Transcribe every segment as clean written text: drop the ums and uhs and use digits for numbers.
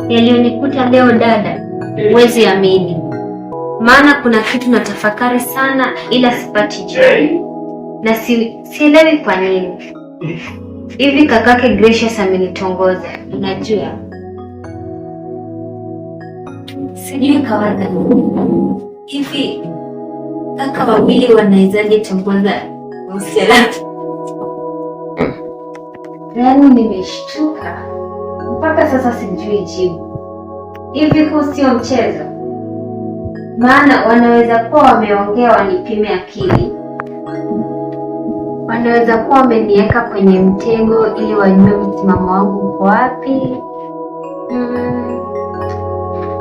Yaliyonikuta leo dada, huwezi amini. Maana kuna kitu natafakari sana ila sipati jibu. Na sielewi kwa nini. Hivi kakake Gracious amenitongoza, unajua? Sijui kawaida. Hivi kaka wawili wanawezaje tongoza msichana? Yaani nimeshtuka mpaka sasa sijui jibu. Hivi huu sio mchezo? Maana wanaweza kuwa wameongea wanipime akili, wanaweza kuwa wameniweka kwenye mtego ili wajue msimamo wangu uko wapi.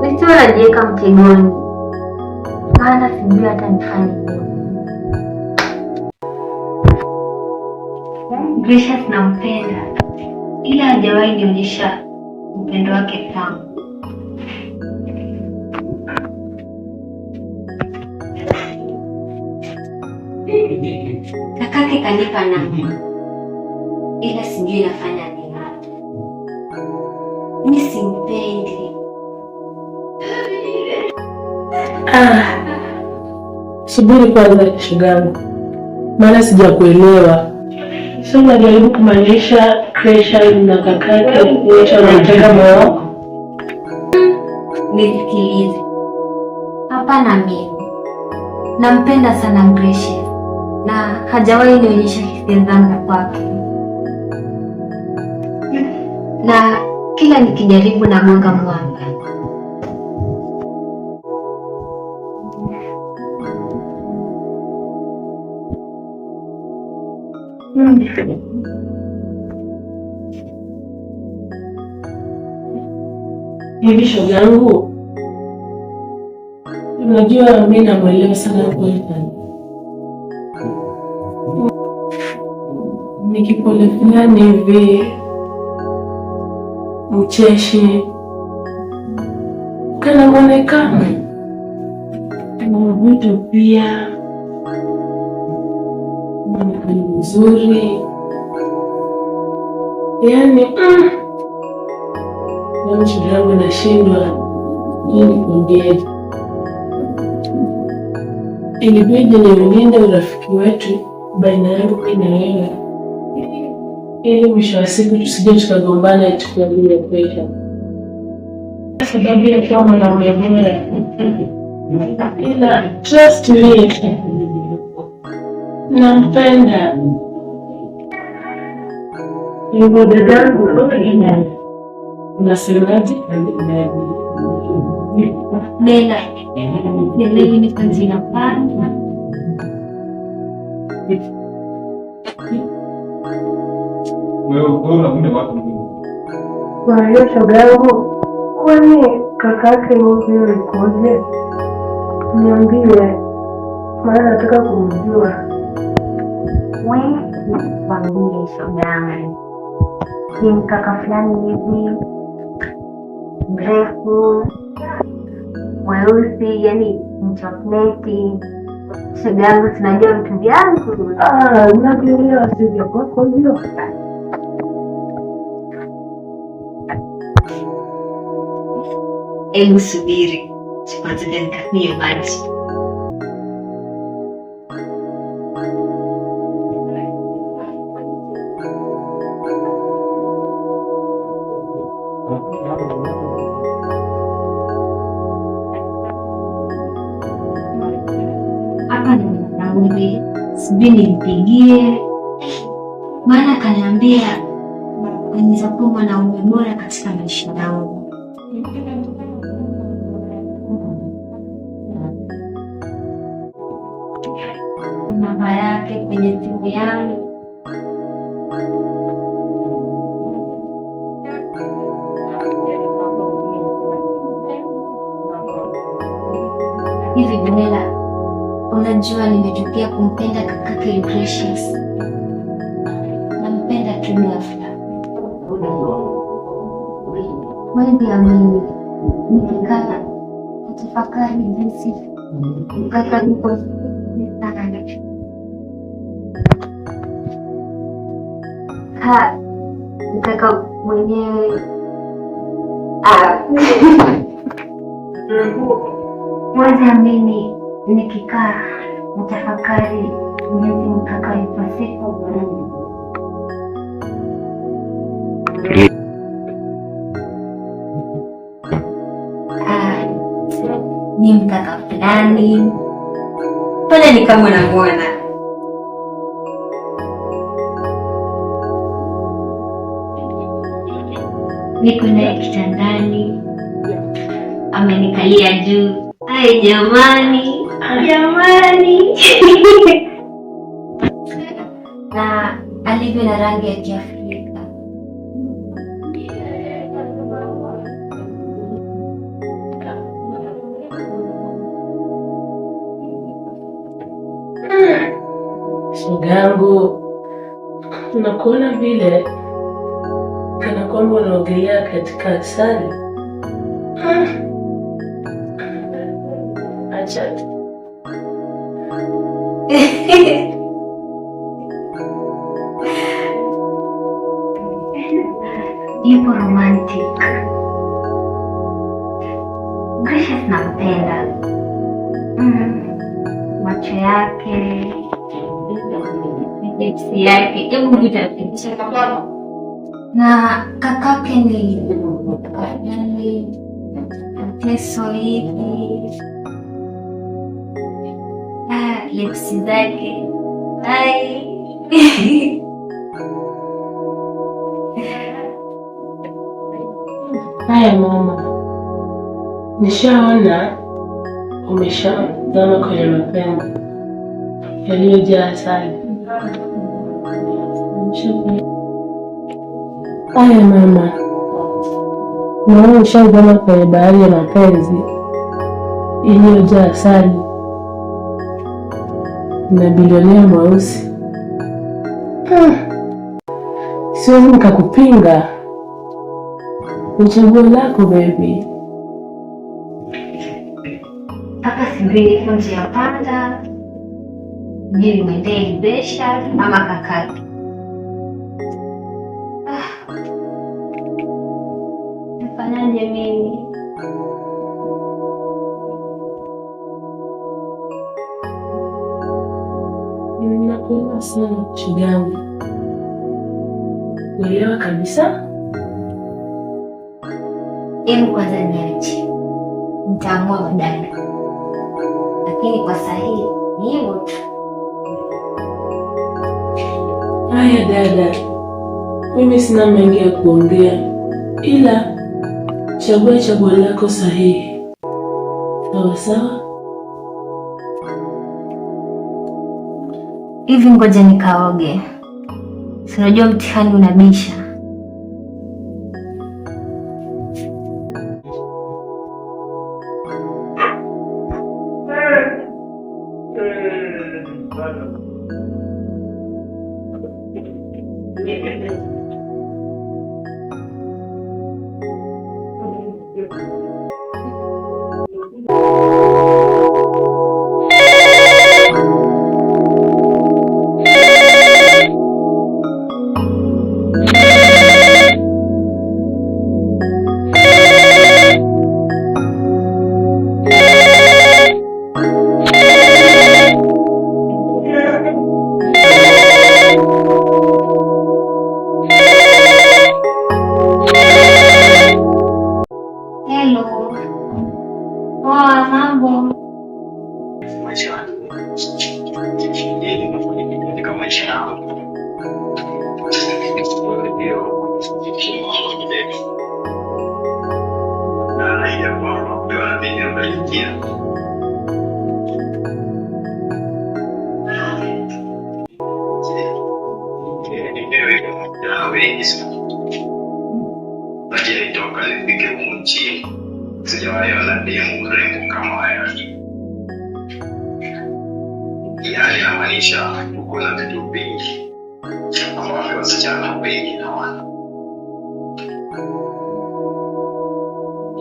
Nisiwe najiweka mtegoni, maana sijui hata nifanye nini. Gracious nampenda, ila hajawahi nionyesha upendo wake kwangu. Kakake kanipa namba, ila sijui nafanya nini. Mi simpendi. Ah, subiri kwanza shogangu, maana sijakuelewa. So unajaribu kumaanisha Gracious na kakake wote wanataka moyo wako? Nisikilize, hapana, mimi nampenda sana Gracious na hajawahi nionyesha hisia zangu kwake, na kila nikijaribu nagonga mwamba. Hivi shogangu, unajua mi namwelewa sana Ethan. Ni kipole fulani hivi, mcheshi, kana mwonekano na mvuto pia, mwonekano mzuri, yaani yaani shoga yangu nashindwa nini nikwambie. Ilibidi niulinde urafiki wetu baina yangu mimi na wewe, ili mwisho wa siku tusije tukagombana eti kwa ajili ya pesa, sababu ya kuwa mwanaume bora. Ila trust me, nampenda hivyo. Dadangu, unasemaje? Bella, sielewi niko njia panda. Kwa hiyo shoga yangu, kwani kakake huyu yukoje? Niambie, maana nataka kumjua. We, nikwambie shoga yangu, ni mkaka fulani hivi mrefu mweusi, yani mchokleti. Shoga yangu, tunajua vitu vyangu. Ah, navielewa si vya kwako hivyo. Hebu subiri kwanza nikakunywe maji. Hapa ni mwanaume, sijui nimpigie, maana kaniambia anaweza kuwa mwanaume bora katika maisha yangu. Namba yake kwenye simu yangu. Hivi Bella, unajua nimetokea kumpenda kakake Gracious. Nampenda tu ghafla. Wewe amini, nikikaa kutafakari jinsi kaka yuko sana. Ha, kaka mwenyewe Ah. Huwezi amini, nikikaa nitafakari jinsi mkaka yupo. Ah, ni mkaka fulani pale, ni kama unamwona. Niko naye kitandani, amenikalia juu. Ai jamani, jamani! Na alivyo na rangi ya Kiafrika. Shoga yangu, nakuona vile kana kwamba unaogelea katika asali. Acha tu. Yupo romantic. Gracious, nampenda. Macho yake, lips yake, hebu vuta picha. Na kakake ni yani teso hivi. Ah, lips zake. Ai. Haya mama, nishaona umeshazama kwenye mapenzi yaliyojaa asali. Haya mama, naona ushazama kwenye bahari ya mapenzi iliyojaa asali na bilionea mweusi. Siwezi nikakupinga, ni chaguo lako baby. Hapa sijui niko njia panda, sijui nimwendee Ibesha ama kakake. Ah, nifanyaje mimi? Ninakuelewa sana shoga yangu, kuelewa kabisa. Hebu kwanza niache, nitaamua baadaye, lakini kwa sahii ni hivyo tu. Haya dada, mimi sina mengi ya kuongea, ila chagua chaguo lako sahihi. Sawa sawa. Hivi ngoja nikaoge, si unajua mtihani unabisha. Hello. Poa, mambo? Maisha ili mafanikio katika maisha yako. Wewe ndio milele. Na naahidi ya kwamba wewe na mimi ambaye vijana wengi sana, lakini toka nifike humu nchini sijawahi ona demu mrembo kama wewe. Yaani inamaanisha uko na vitu vingi ambavyo wasichana wengi hawana.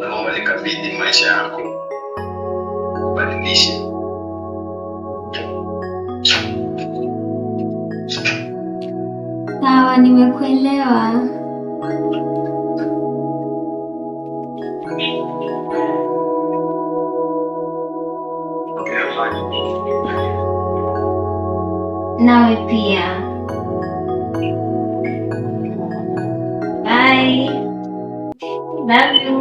Naomba nikabidhi maisha yako, ubadilishe. Sawa, nimekuelewa. Nawe pia. Bye. Love you.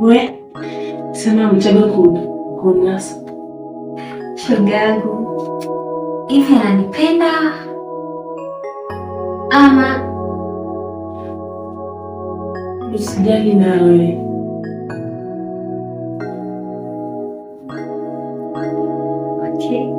We, sema mtego kunasa. Shogangu, hivi ananipenda ama? Usijali nawe. Okay.